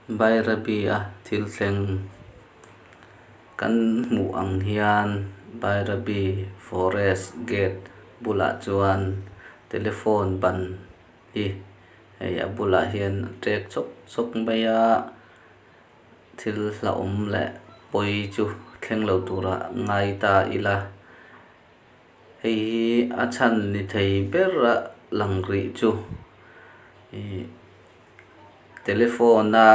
Bairabi a thil thleng kan hmuh ang hian Bairabi forest gate bulah chuan telephone ban hi hei a bulah hian a tek chawk chawk mai a thil hlauhawm leh pawi chu thleng lo turah ngai ta ila hei hi a chhan ni thei ber a lang rih chu ihh telephone a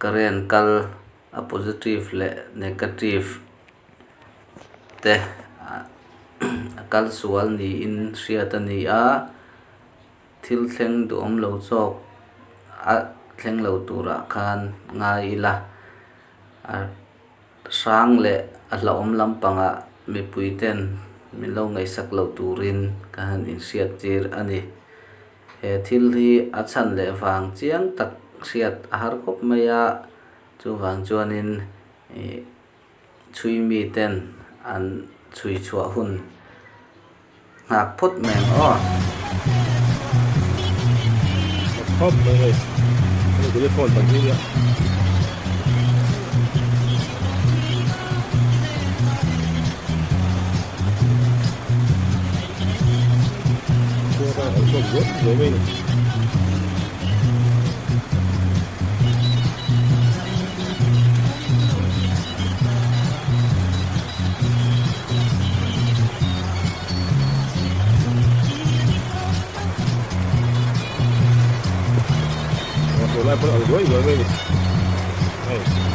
current kal a positive leh negative te a kal sual niin hriat a ni a thil thleng duhawm lo zawk a thleng lo turah khan ngai ila a hrang leh a hlauhawm lampangah mipui ten min lo ngaihsak loh turin ka han inhriat tir a ni. He thil hi a chhan leh vang chiang tak hriat a har khawp mai a chuvang chuanin ih chhui mi ten an chhui chhuah hun nghak phawt mai ang aw. Khawp mai hei hei telephone ban hi nia. Lai pawh a ang duai duai mai a ni hei.